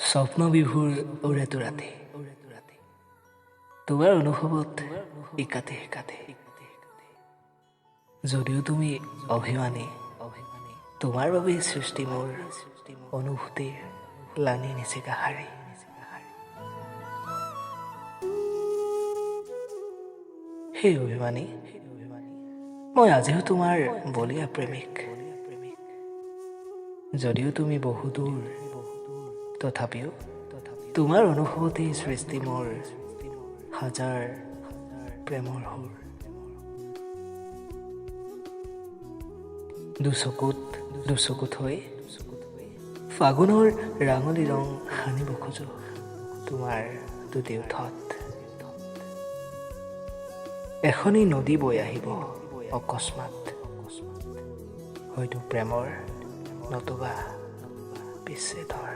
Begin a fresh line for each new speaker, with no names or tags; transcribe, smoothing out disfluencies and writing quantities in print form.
স্বপ্নবিভোৰ ওৰেটো ৰাতি তোমাৰ অনুভৱত ইকাতে সিকাতে। যদিও তুমি অভিমানী, তোমাৰ বাবেই সৃষ্টি মোৰ অনুভূতিৰ লানি নিচিগা শাৰী। সেই অভিমানী, মই আজিও তোমাৰ বলীয়া প্ৰেমিক। যদিও তুমি বহু দূৰ, তথাপিও তোমাৰ অনুভৱতেই সৃষ্টি মোৰ হাজাৰ প্ৰেমৰ সুৰ। দুচকুত দুচকুত হৈ ফাগুনৰ ৰাঙলী ৰং সানিব খোজো তোমাৰ দুটি ওঁঠত। এখনি নদী বৈ আহিব অকস্মাত, হয়তো প্ৰেমৰ নতুবা বিচ্ছেদৰ।